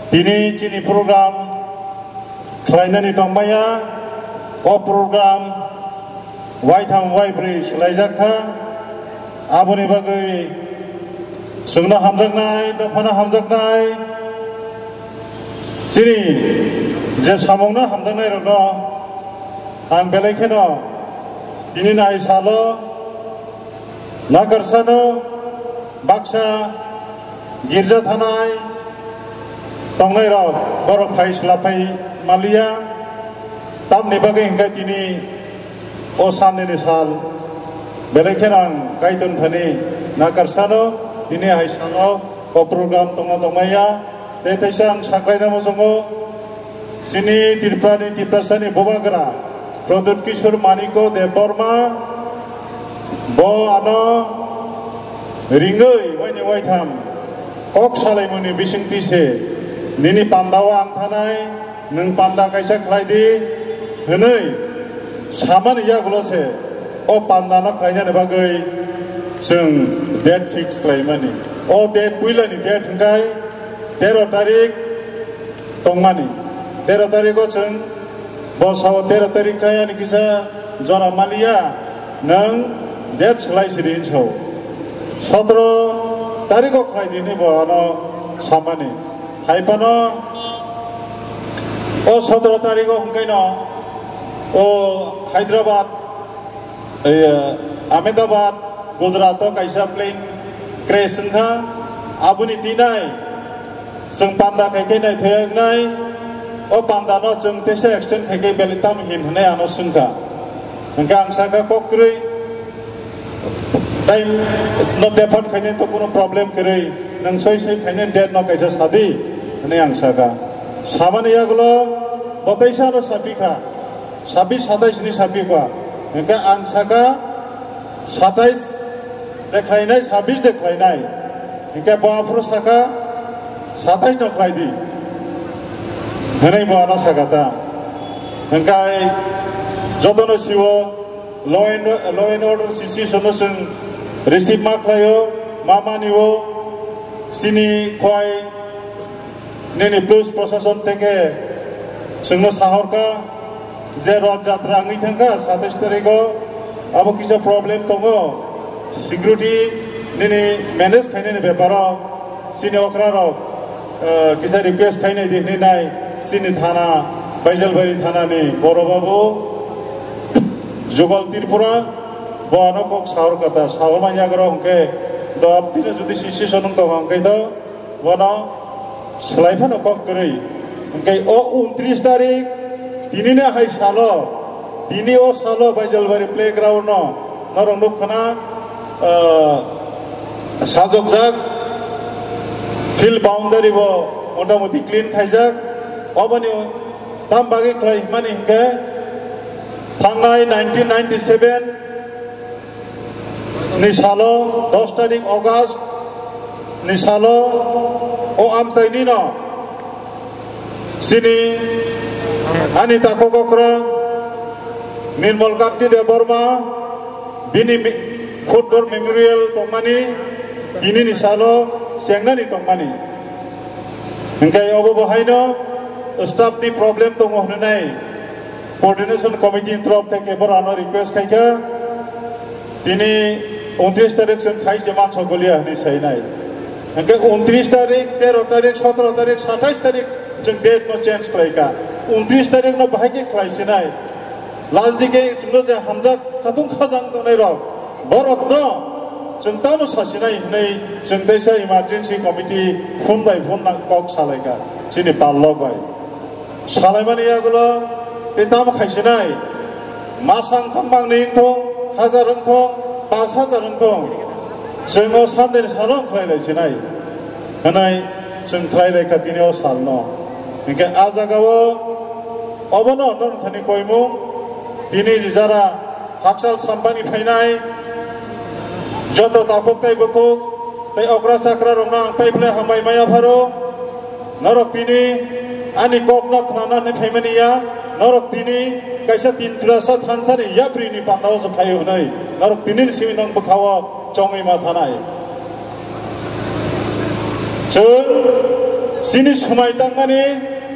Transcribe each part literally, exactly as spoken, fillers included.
Tini chini program khlainani tongmaya, o program waitham waibrwi swlaijak kha. Aboni bagwi chwngno hamjaknai, dophano hamjaknai, chini je samungno hamjaknairokno ang belai kheno tini nai salo nakarsano baksa girja thanai tongnairok borok phai swlaphai manliya. Tamni bagwi hwnkhe tini o Sundayni sal belai kheno ang Kaitor thani nakarsano tini hai salo o program tongna tongmaya. Tei teisa ang saklaina muchungo chini Tripurani Tiprasani Bubagra Pradyut Kishore Maniko Debbarma bo ano ringwi waini waitham kok salaimungni bisingtwi se nini pandao ang thanai, nwng panda kaisa khlai di hwnwi samani yagulo se o pandano khlainani bagwi chwng date fix khlaimani. O date puilani date hwnkhe tero tarik tongmani. Tero tarikgo chwng bo sao tero tarik khai ani kisa jora maliya, nwng date swlai sidi hinso. Sotro tarikgo khlai di hinwi bo ano samani. Hai phano o sotro tarikgo hwnkhaino o Hyderabad, eh, Ahmedabad, Gujarat o kaisa plane crash wngkha. Aboni tinai chwng panda khai khe naithok wngnai, o panda no chwng teisa extend khai khe belai tamo hin hwnwi ano swngkha. Hwnkhe ang sakha kok kwrwi time no defer khainai to kuno problem kwrwi, nwng soi soi khainai date no kaisa sadi hwnwi ang sakha. Samani yagulo bo teisa no sapikha. Sabis satais ni sapi kha. Hingke ang saka satais de khlainai, sabis de khlainai. Hingke bo aphuru saka satais no khlai di. Hwnwi bo ano saka ta. Hingke jotono siwo law and, law and order situation no chwng receive ma khlaio, ma manio, sini khwai nini police prosason theke chwngno sahorkha je Roth Jatra wngwi thangkha satais tarikgo, abo kisa problem tongo, security nini manage khainani beparo chini okrarok, eh, kisa request khainai di hwnwi nai chini thana, Baijalbari thanani boro babu Jugal Tripura bo ano kok sahorkha ta, sahormani yagra hwnkhe do apni jodi situation wng tongkha hwnkhe do bono swlai phano kok kwrwi. Hwnkhe o untris tarik, tinini hai salo, tini o salo Baijalbari playground no norok nukkhana, ah, sajokjak, field boundary bo motamoti clean khaijak. Oboni tam bagwi khlai hwnmani hwnkhe thangnai nineteen ninety-seven ni salo, dos tarik August ni salo o amchaini no chini ani takhuk okra Nirmal Kanti Debbarma bini mi-, football memorial tongmani tini ni salo chengnani tongmani. Hingke obo bo haino staff ni problem tongo hwnwi nai coordination committee ni torop theke borano request khaikha. Tini untris tarik chwng khai se mansa golia hwnwi sainai. Hingke untris tarik, tero tarik, sotro tarik, satais tarik chwng date no change khlaikha. Untris tarik no bahai khe khlai sinai. Last dike chwngno je hamjak khatung khajang tongnai rok, borok no chwng tamo sasinai hwnwi chwng teisa emergency committee phone bai phone nang kok salaikha chini pallok bai. Salaimani yagulo tei tamo khaisinai, masang thong mangni wngthong, hajar wngthong, pas hajar wngthong, chwng o Sunday ni salo wngkhlai lai sinai hwnwi chwng khlai lai kha tini o salno. Hinkhe a jagao obono norok thani koimung tini jara Hakchal sampani phainai joto takhuk tei bukhuk tei okra chakra rokno ang paiphlai hambai maya pharo. Norok tini ani kokno khnana hinwi phaimani ya, norok tini kaisa Tintrasa thansani yapri ni pandao se phaio hwnwi norok tini ni simi nang bwkhao chongwi ma thanai. Chwng Chini swmai tangmani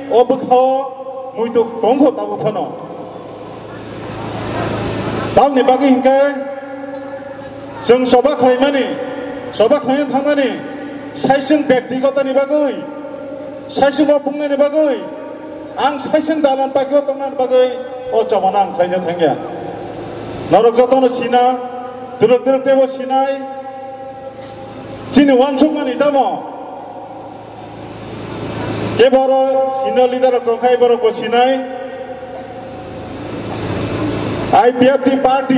o bwkhao muitu tongkho tabuk phano. Tamni bagwi hinkhe chwng choba khlaimani, choba khlaina thangmani, saisung bektigotoni bagwi, saisung o pungnani bagwi, ang saisung dalan pagio tongnani bagwi o chobano ang khlaina thangya. Norok jotono sina, dwrwk dwrwk teibo sinai, chini uansukmani tamo? Kebo oro senior leader rok tongkha, borok bo sinai. I P F T party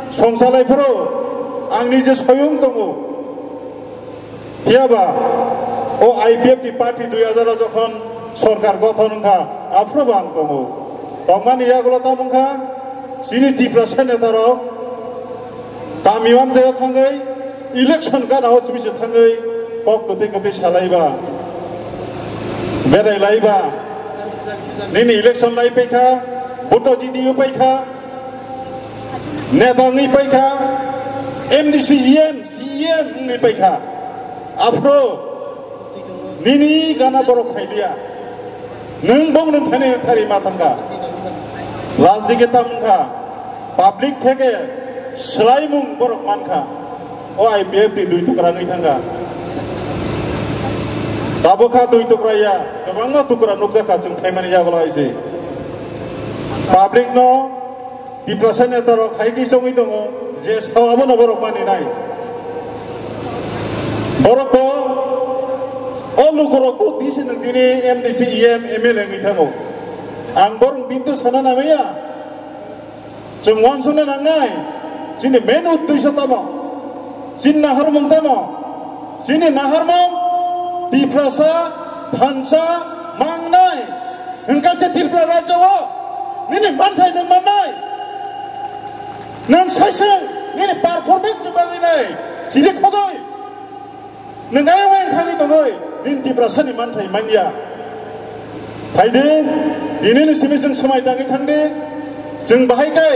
songsalai phuru ang nije soyung tongo. Phiyaba o I P F T party dui hazar o jokhon sorkar gothon wngkha, aphuru bo ang tongo. Tongmani yagulo tamo wngkha chini Tiprasa neta rok. Kami amchaio thangwi election gana o simi se thangwi kok kwtwi kwtwi salaiba, berai laiba. Nini election lai paikha, vote jidi paikha, neta wngwi paikha, M D C, E M, C E M wngwi paikha. Aphuru nini gana borok phailiya. Nwng bong nwng thani thari ma thangkha. Last dike tam wngkha. Public theke swlaimung borok mankha. O I P F T dui tukra wngwi thangkha. Tabukha dui tukra ya. Kwbangma tukra nukjakha chwng phaimani yagulo hai se. Public no Tiprasa neta rok hai khe chongwi tongo je sao abono borok maninai. Borok bo o lukurok bo disi nang tini M D C, E M, M L A wngwi thango. Ang borok bintu sana namaya. Chwng uansukna nangnai. Chini main uddesho tamo? Chini naharmung tamo? Chini naharmung Tiprasa thansa mangnai. Hwnkha se Tripura rajyo o nini manthai nwng mannai. Nwng saisung nini performance ni bagwi nai. Chini khogwi nwng ayang ayang thangwi tongwi nini Tiprasa ni manthai manya. Phaidi, dinini simi chwng swmai tangwi thangdi. Chwng bahai khe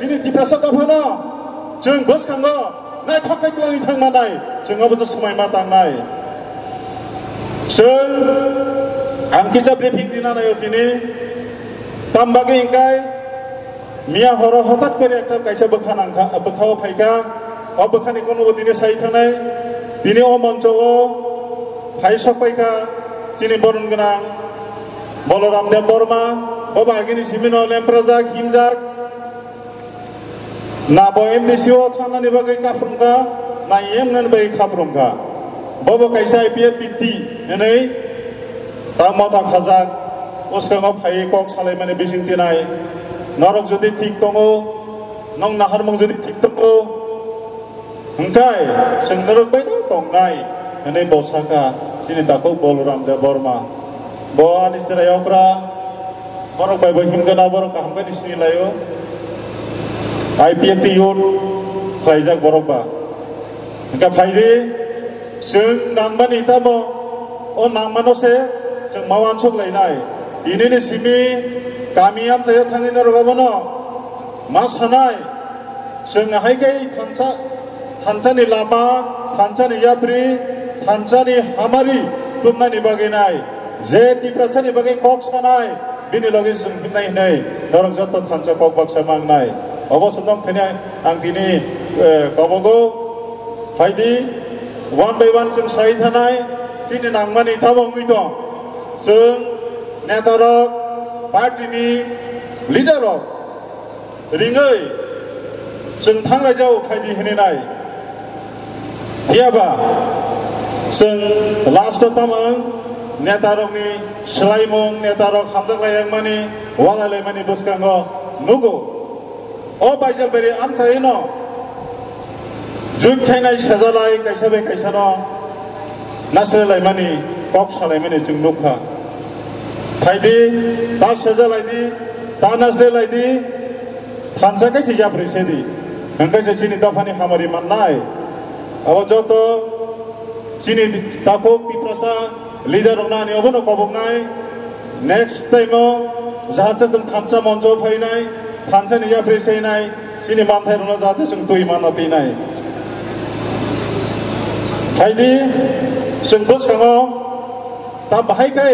chini Tiprasa dophano chwng bwskango naithok khe kwlangwi thang mannai, chwng obo se swmai ma tangnai. Chwng ang kisa briefing rina naio tini, tam bagwi hwnkhe miya horo hotat kori ekta kaisa bwkha nangkha, bwkha o phaikha. O bwkhani kono bo tini sai thangnai, tini o moncho o phai sok paikha chini boron gwnang Boloram Deb Borma, bo bagini simino lemprajak, himjak. Na bo M D C o thangnani bagwi kaphrwngkha, na E M nani bagwi kaphrwngkha. Bobo kaisa I P F T T hinwi ta motha khajak, bwskango phaiwi kok salaimani bising tinai. Norok jodi thik tongo, nwng naharmung jodi thik tongo, hwnkhe chwng norok baino tongnai, hinwi bo sakha chini takhuk Boloram Deb Borma. Bo ani chwrai okra, borok bai bo himgana, borok kaham khe ni sini laio. I P F T youth khlaijak borok ba. Hwnkhe phaidi, chwng nangmani tamo, o nangmano se chwng ma uansuk lainai. Tinini simi kami amchaio thangwi norok abono ma sanai. Chwng hai khe thansa, thansani lama, thansani yapri, thansani hamari tubnani bagwi nai. Je Tiprasani bagwi kok sanai, bini logi chwng himnai hinwi norok joto thansa kok baksa mangnai. Obo swnok thani ang tini, eh, kobogo phaidi, one by one chwng sai thanai, chini nangmani tamo wngwi tong. Chwng netarok, party ni leader rok, ringwi chwng thanglai jao phaidi hinwi nai. Phiyaba chwng last o tamo wng netarokni swlaimung, netarok hamjaklai yangmani, walailaimani bwskango nugo. O Baijalbari amchaino juit khainai sejalai kaisa bai kaisano nasrelaimani, kok salaimani chwng nukha. Phaidi, ta sejalaidi, ta nasrelaidi, thansa kaisa yapri sedi. Hwnkhe se chini dophani hamari mannai. Abo joto chini takhuk Tiprasa leader rokno ani obono koboknai. Next time o jahate chwng thansa moncho phainai, thansani yapri seinai, chini manthai rokno jahate chwng twi mano twinai. Phaidi, chwng bwskango Ta bahai khe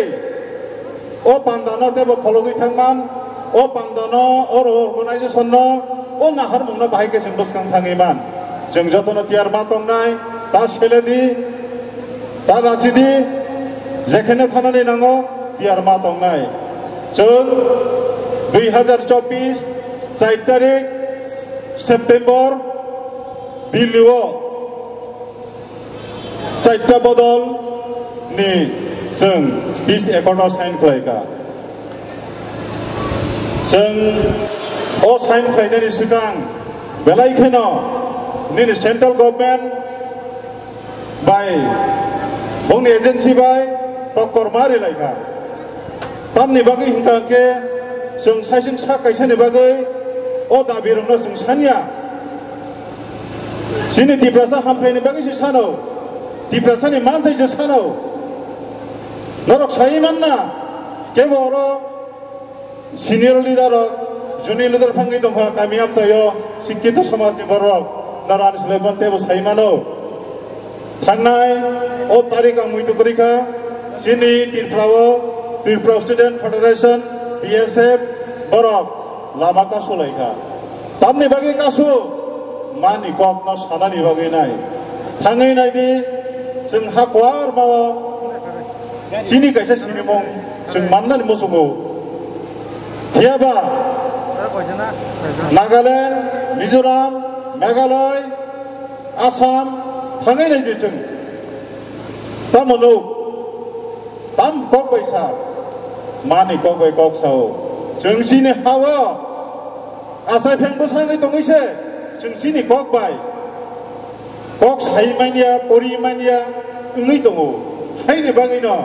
o pandano tebo phologwi thangman, o pandano, oro organization no, o naharmung no bahai khe chwng bwskang thangwi man. Chwng jotono tiyar ma tongnai, ta seledi, ta rachidi, jekheno thanani nango, tiyar ma tongnai. Chwng dui hazar chobbish char tarik September Delhi o Chaita bodol ni chwng peace accord o sign khlai kha. Chwng o sign khlainani swkang belai kheno nini central government bai bongni agency bai tokkor ma rilai kha. Tamni bagwi hwnkha khe chwng saising sak kaisani bagwi o dabi rokno chwng sanya. Chini Tiprasa hamphraini bagwi se sano, Tiprasani manthai se sano. Norok sai manna, kebo oro senior leader rok, junior leader phangwi tongkha kami amchaio, sikkito somajni borok, norok ani selephon tebo sai mano. Thangnai o tarik ang muitu kwrwi kha, chini Tripura o Tripura Student Federation, T S F, borok lama kasu lai kha. Tamni bagwi kasu mani kokno sanani bagwi nai. Thangwi nai di, chwng ha kuar mao chini kaisa sinimung chwng mannani muchungo. Phiya ba Nagaland, Mizoram, Meghalaya, Assam thangwi nai di chwng. Tamo nuk, tam kok bai sa, mani kok bai kok sao. Chwng chini hao asai pheng bwsangwi tongwi se, chwng chini kok bai kok sai manya, pori manya wngwi tongo. Haini bagwino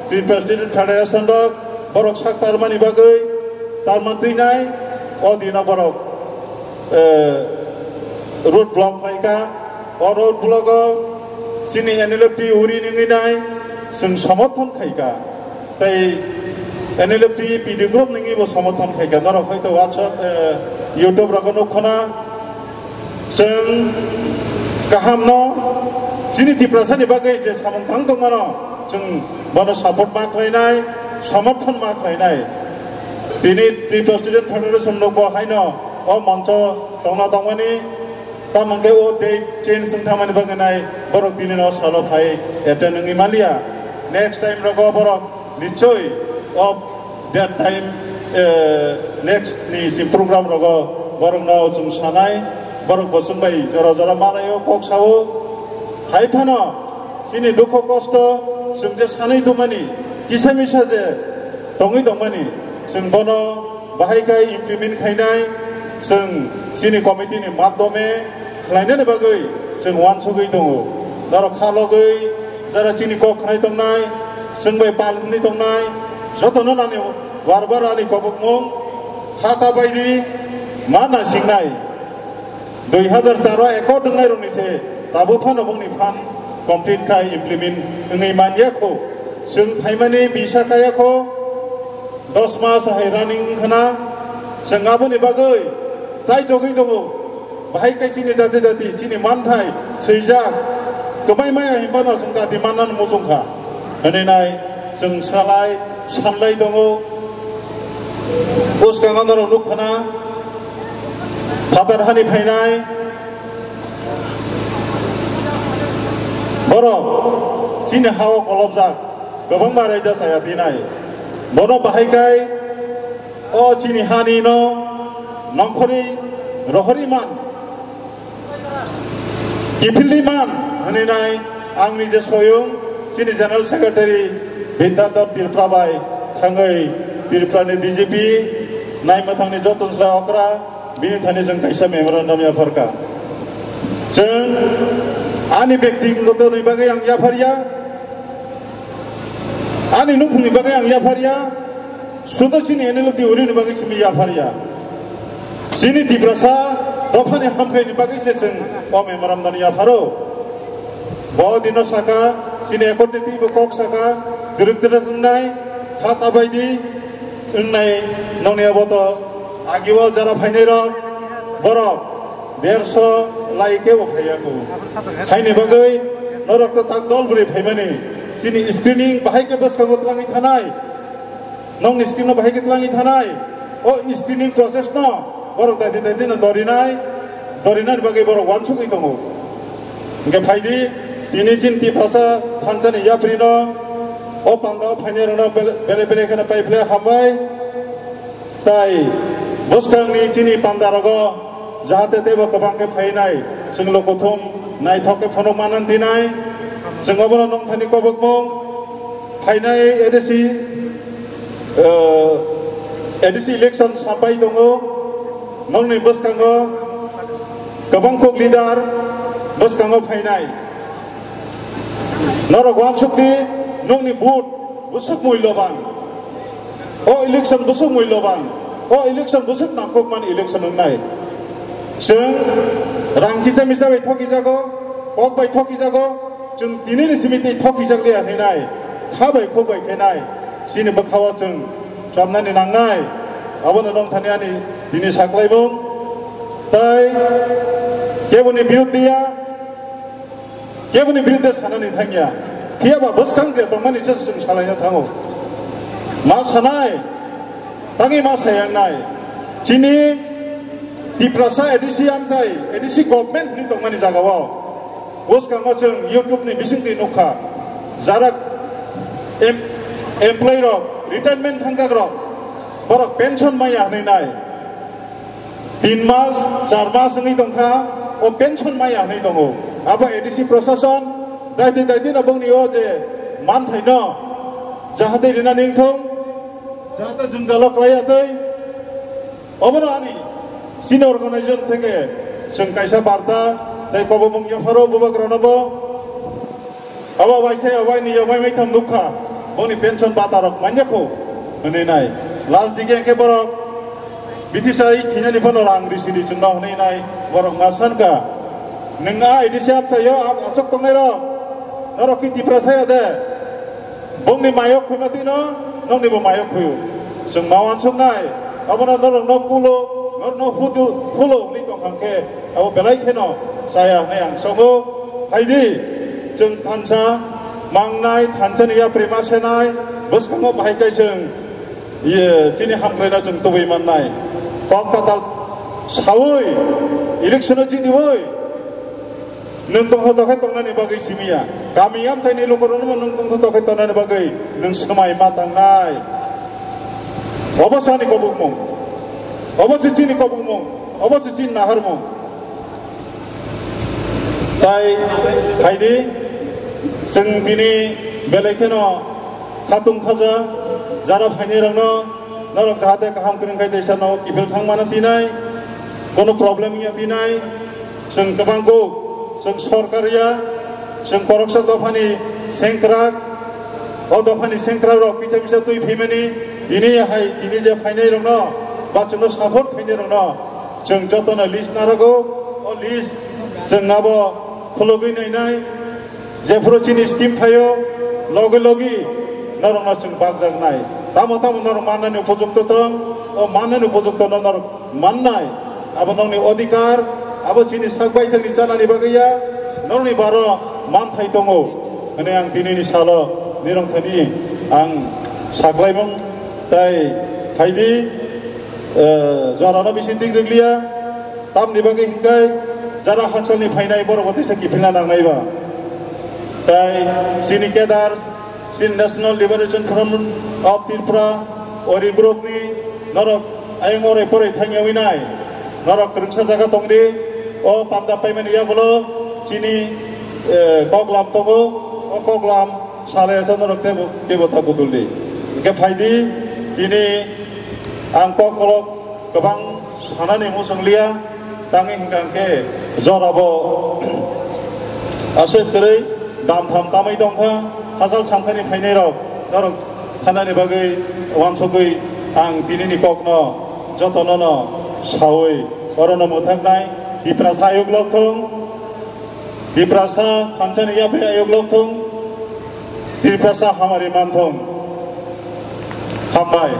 Tripura Student Federation rok borok sak tarmani bagwi tarman twinai o dino borok eh, road block khlai kha. O road block o chini N L F T uri ningwi nai chwng somorthon khai kha. Tei N L F T P D group ningwi bo somorthon khai kha. Norok hoito WhatsApp, eh, YouTube rogo nuk khna. Chwng kaham no chini Tiprasani bagwi je samung tang tongmano chwng bono support ma khlainai, somorthon ma khlainai. Tini Tripura Student Federation rokbo haino o moncho tongna tongmani, tamo hwnkhe o date change wng thangmani bagwi nai borok tini no salo phai attend wngwi manliya. Next time rogo borok nichoi o that time, eh, next ni si program rogo borok no chwng sanai, borok bo chwng bai jora jora malaio kok sao. Hai phano chini dukho kosto chwng je sanwi tongmani, kisa misa je tongwi tongmani, chwng bono bahai khe implement khainai, chwng chini committee ni madhyome khlainani bagwi chwng uansugwi tongo. Norok kha logwi jara chini kok khnai tongnai, chwng bai pal wngwi tongnai, jotono nani war bar ani kobokmung kha ta bai di ma nasingnai. Dui hazar char o accord wngnai rokni se tabuk phano bongni phan complete khai implement wngwi manya kho. Chwng phaimani bisa kaya kho, dos mas hai running wngkhana, chwng aboni bagwi chaitogwi tongo. Bahai khe chini dati dati chini manthai swijak, kwbai maya hinphano chwng dati mannani muchungkha. Hwnwi nai chwng salai sanlai tongo. Bwskango norok nukkhana, phatar hani phainai borok chini hao kolobjak kwbangma raida chaya tinai. Bono bahai kai o chini hani no nongkhorwi rohorwi man. Kiphilwi man hwnwi nai ang nije soyung chini General Secretary Bidyathar Tripura bai thangwi Tripura ni D G P naimathangni joto slai okra bini thani chwng kaisa memorandum yapharkha. Chwng ani byaktigoto ni bagwi ang yapharya, ani nukhungni bagwi ang yapharya, sudo chini N L F T uri ni bagwi simi yapharya. Chini Tiprasa dophani hamkrai ni bagwi se chwng o memorandum yapharo. Bo dino saka, chini accord ni twi bo kok saka, direk direk wngnai, kha ta bai di, wngnai nongni aboto, agi o jara phainai rok, borok, derso lai kebo phaiya ko. Haini bagwi norok to tak dol bwrwi phaimani. Chini screening bahai khe bwskango twlangwi thanai, nokni screen no bahai khe twlangwi thanai, o screening process no borok daidi daidi no dorinai, dorinani bagwi borok uansugwi tongo. Hwnkhe phaidi, tini chini Tiprasa thansa ni yapri no, o panda o phainai rok no bele bele kheno pai phle hambai. Tai bwskangni chini pandarogo jahate teibo kwbang khe phainai, chwng lokothum naithok khe phunuk manani tinai, chwng obono nongthani kobokmung phainai A D C, eh, A D C election sapai tongo, nongni bwskango kwbang kok leader bwskango phainai. Norok uansuk di, nokni vote bwswk muiloban. O election bwswk muiloban. O election bwswk nangkukmani election wngnai. Chwng rang kisa misa bai thokijago, kok bai thokijago, chwng tinini simi tei thokijak liya hinwi nai. Kha bai khuk bai khe nai. Chini bwkhao chwng chomnani nangnai. Abono nongthani ani tini saklaimung. Tai keboni biruddhiya. Keboni biruddhe sanani thangya. Phiyaba bwskang je tongmani se chwng salaina thango. Ma sanai, tangwi ma sayangnai. Chini Tiprasa A D C amchai, A D C government ni tongmani jagao. Bwskango chwng YouTube ni bisingtwi nukha. Jara em-, employee rok, retirement thangjak rok, borok pension maya hwnwi nai. Tin mas, char mas wngwi tongkha, o pension maya hwnwi tongo. Abo A D C prosason, daiti daiti no bongni o je manthaino jahate rinani wngthong, jahate jwngjalo klaiya tei. Obono ani chini organization theke chwng kaisa barta tei kobomung yapharo bubagrano bo. Abo waisa ya waini ya wai maitham nukha, boni pension bata rok manya kho, hwnwi nai. Last dige khe borok bithisa i thinani phano rang risi ri chwngno hwnwi nai, borok ma sankha. Nwng a ini se amsa yo, am aswk tongnai rok, norok ki Tiprasa ya de? Bongni mayok khuima twi no, nokni bo mayok khuyu. Chwng ma wansuk nai, abono norok no kulo, norok no hudu, hulo hwnwi tong kha khe, abo belai kheno chaya hwnwi ang songo. Phaidi, chwng thansa mangnai, thansa ni yapri ma senai, bwskango bahai kai chwng, iye, chini hamkraino chwng tubui mannai. Kok tatal saui, election o jiniui, nwng tongtho tokhe tongnani bagwi simiya. Kami amchaini lukurokno nwng tongtho tokhe tongnani bagwi nwng swmai ma tangnai. Obo sani kobokmung. Obo se chini kobokmung. Obo se chini naharmung. Tai phaidi, chwng tini belai kheno khatung khaja, jara phainai rokno norok jahate kaham kwrwng khai teisa no kiphil thang mano tinai, kono problem ya tinai, chwng kwbang kuk, chwng sorkar ya, chwng koroksa dophani sengkrak, o dophani sengkrak rok kisa kisa twi phaimani, tini hai tini je phainai rokno ba chwngno support khainai rokno, Chwng jotono list narago, o list chwng abo khulugwi nainai, jephuru chini scheme phaio, logi logi norokno chwng bakjaknai. Tamo tamo norok mannani upojukto tong, o mannani upojuktono norok mannai. Abo nokni odhikar, abo chini sak baithangni chanani bagwi ya, norokni baro manthai tongo. Hwnwi ang dinini salo nirok thani ang saklaimung tai phaidi. Eh, jorano bisi dik rwkliya, tamni bagwi hinkhai jara hakchalni phainai borok bo teisa kiphilna nangnai ba. Tai chini kedar, chini National Liberation Front of Tripura, Ori group ni norok ayang orai porai thangyawi nai, norok kwrwngsa jaga tongdi, o panda paimani yagulo chini, eh, koklam tongo, o koklam salai asa norok tebo, tebo ta buduldi. Hingke phaidi, tini ang kok kolok kwbang sanani muchung liya, tangwi hingka hingke jorabo aswk kwrwi dam tham tamwi tongkha, hachal samkhani phainai rok norok thanani bagwi uansugwi ang tinini kokno jotonono sawi orono mwthaknai Tiprasa ayuk lok thung, Tiprasa thansa ni yapri ayuk lok thung, Tiprasa hamari man thung. Hambai.